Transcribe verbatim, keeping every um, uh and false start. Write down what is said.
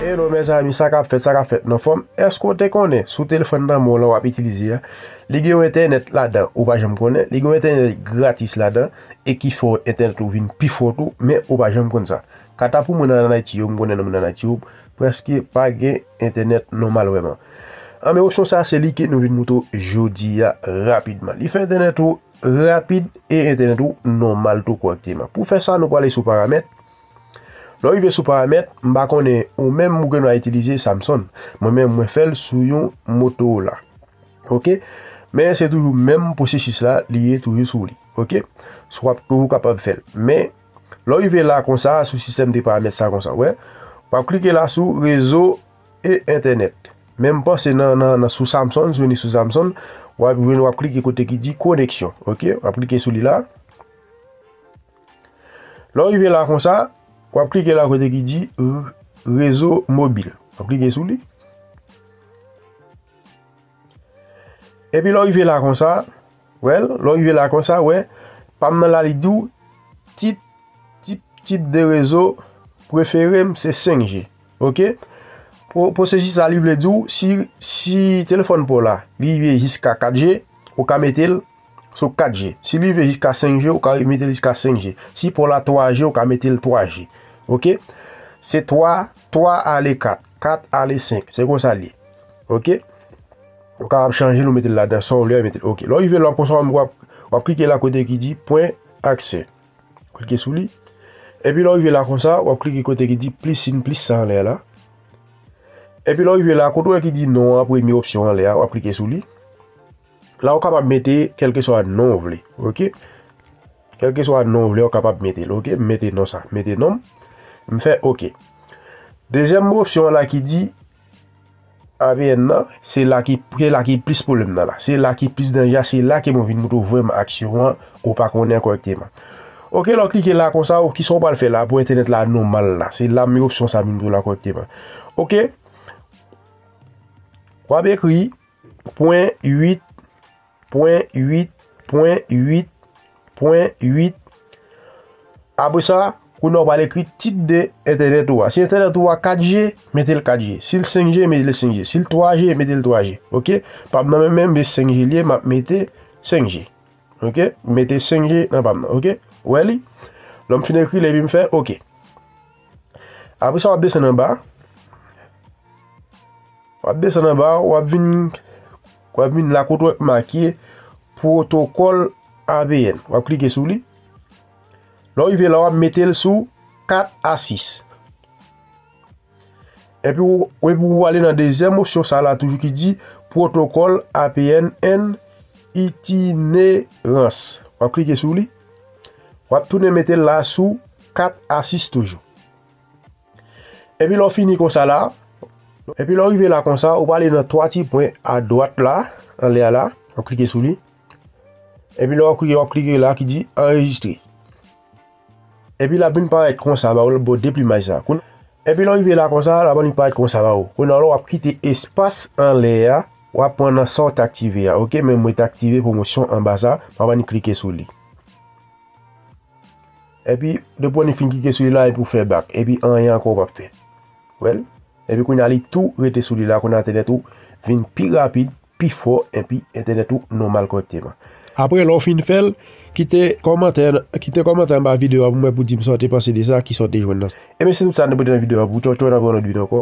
Hello mezanmi, sa k ap fèt, sa k ap fèt nan fòm? Èske w te konnen sou telefòn nan men w lan w ap itilize a, li gen yon entènèt ladan ou pa janm konnen, li gen yon entènèt gratis ladan e ki fè entènèt ou vin pi fò tou, men ou pa janm konn sa. Kanta pou moun ann Ayiti yo, m konnen nan moun ann Ayiti yo, prèske pa gen entènèt nòmal vrèman. Anben, opsyon sa se li ke nou vin montre w jodi a rapidman. Li fè entènèt ou rapid e entènèt ou nòmal tou kòrèkteman. Pou fè sa, nou prale sou paramèt. Lè w rive sou paramèt, m pa konnen ou menm ou gen dwa itilize Samsung. Mwen menm, mwen fè l sou yon Motorola. Oke? Men se toujou menm pwosesis la, li ye toujou sou li. Oke? Sou w ap, ou kapab fè l. Men, lè w rive la konsa, sou sistèm de paramèt sa konsa, w wè, w ap klike la sou rezo e entènèt. Men m panse nan, nan, nan sou Samsung, si w vini sou Samsung, w ap jwenn, w ap klike kote ki di koneksyon. Oke? W ap klike sou li la. Lè w rive la konsa, w ap klike la kote ki di r-, rezo mobil. W ap klike sou li. Epi lè w rive la konsa, wè l, lè w rive la konsa, wè, pa m nan la li di w, tip, tip, tip de rezo prefere m se senk G. Oke? Pwo-, pwosesis la li vle di w, si, si telefòn pa w la, li rive jiska kat G, ou ka mete l sou kat G. Si li rive jiska senk G, ou ka mete l jiska senk G. Si pa w la twa G, ou ka mete l twa G. Oke? Se twa, twa ale kat, kat ale senk. Se konsa l ye. Oke? Ou kapab chanje l, ou mete l ladan, sa w vle, mete l. Oke. Lè w rive la konsa, w ap, w ap klike la kote ki di pwen aksè. Klike sou li. Epi lè w rive la konsa, w ap klike kote ki di plis, siy plis sa anlè la. Epi lè w rive la, kote w wè ki di non an, premye opsyon anlè a, w ap klike sou li. La, w kapab mete kèlkeswa non w vle, oke? Kèlkeswa non w vle, w kapab mete l, oke? M mete non sa, mete non m. M fè oke. Dezyèm opsyon an la ki di A V N nan, se la ki, se la ki plis pwoblèm nan la. Se la ki plis danje a, se la ke mwen vin montre w vrèman aksyon an, ou pa konnen kòrèkteman. Oke, lè w klike la konsa, ou, kisa w pral fè la pou entènèt la nòmal la? Se la men opsyon sa vin montre w la kòrèkteman. Oke? W ap ekri pwen uit, pwen uit, pwen uit, pwen uit. Apre sa, kounye a w pral ekri tit de entènèt ou a. Si entènèt ou a kat G, mete l kat G. Si l senk G, mete l senk G. Si l twa G, mete l twa G. Oke? Pa m nan men men m, men senk G l ye, m ap mete senk G. Oke? M mete senk G nan pa m nan. Oke? Ou wè li? Lè m fin ekri l, epi m fè oke. Apre sa, w ap desann anba. W ap desann anba, w ap vin, w ap vin la kote w wè k make pwotokòl A V N. W ap klike sou li. Lè w rive la, w ap mete l sou kat a sis. Epi w, epi w ale nan dezyèm opsyon sa la toujou ki di pwotokòl A V N and itinerans. W ap klike sou li. W ap tounen mete l la sou kat a sis toujou. Epi lè w fini konsa la, epi lè w rive la konsa, ou prale nan twa ti pwen adwat la, anlè a la, w ap klike sou li. Epi lè w ap klike, w ap klike la ki di anrejistre. Epi l ap vin parèt konsa, ba w l bò de plimaj sa. Koun-, epi lè w rive la konsa, l ap vin parèt konsa ba w. Kounye a la, w ap kite espas anlè a, w ap pran nan sa w t aktive a, oke? Men mwen t aktive pwomosyon anba sa, m ap vin klike sou li. Epi, depi w fin klike sou li la, epi w fè bak. Epi, anyen ankò w p ap fè. Wè l? Epi, kounye a, li tou rete sou li la, kounye a, entènèt ou vin pi rapid, pi fò, epi entènèt ou nòmal kòrèkteman. Apre, lè w fin fè l, kite kòmantè, kite kòmantè anba videyo a pou mwen, pou di m sa w te panse de sa, kisa w te jwenn nan sa. Ebyen, se tout sa nou te pote nan videyo a pou ou. Tchaw, tchaw, n ap wè w nan lòt videyo ankò.